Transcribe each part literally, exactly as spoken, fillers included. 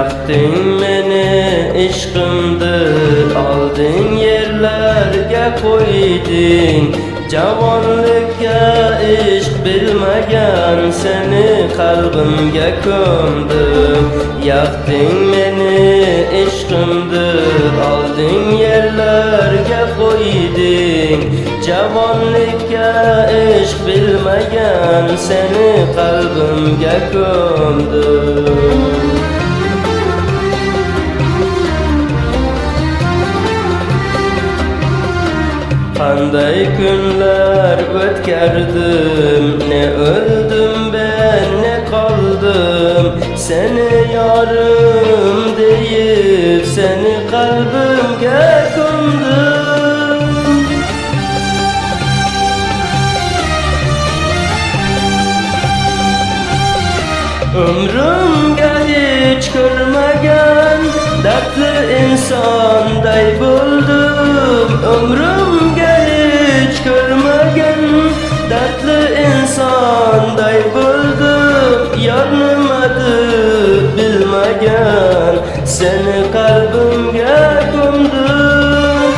Якъдынг мени ишкъымды, алдынг ерлерге къойдунг. Жаванлыкъгъа ишкъ билмеген сени къалбымгъа кёмдюм. Якъдынг мени ишкъымды, алдынг ерлерге къойдунг. Жаванлыкъгъа ишкъ билмеген сени къалбымгъа кёмдюм. Къандай гюнлер оьтгердим, не оьлдюм мен, не къалдым. Сени ярым дейип, сени къалбымгъа кёмдюм. Оьмрюмде гьеч гёрмеген дартли инсандай болдум. Оьмрюмде гьеч гёрмеген дартли инсандай болдум. Ярныма деп билмеген сени къалбымгъа кёмдюм.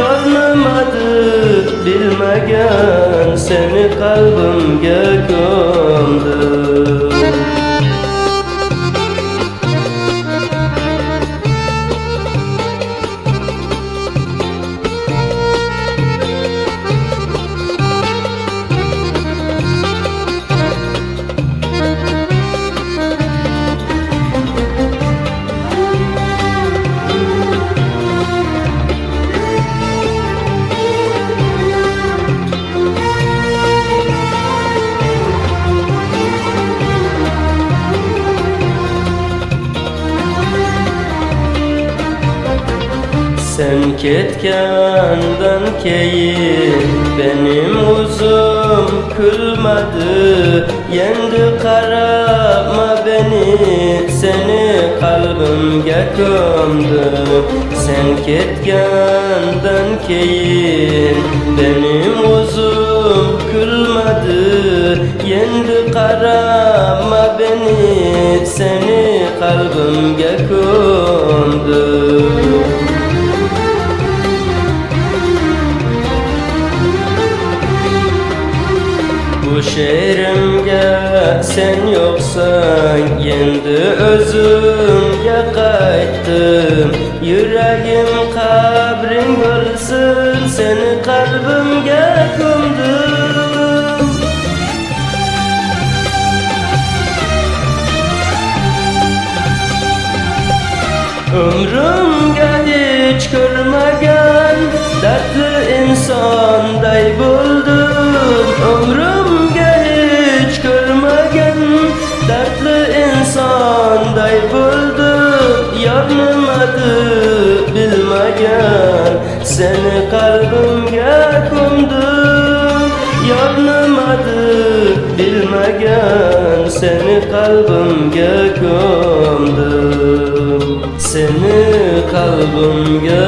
Ярныма деп билмеген сени къалбымгъа кёмдюм. Сен гетгенден гейин мени юзюм гюлмеди. Энди къарама мени, сени къалбымгъа кёмдюм. Сен гетгенден гейин мени юзюм гюлмеди. Энди къарама мени, сени къалбымгъа кёмдюм. Бу шагьарамда сен ёкъсанг, энди оьзюмге къайтдым. Юрегим къабринг болсун, сени къалбымгъа кёмдюм. Оьмрюмде гьеч гёрмеген дартли инсандай болдум. Оьмрюмде гьеч гёрмеген дартли инсандай болдум. Ярныма деп билмеген сени къалбымгъа кёмдюм. Ярныма деп билмеген сени къалбымгъа кёмдюм. Сени къалбымгъа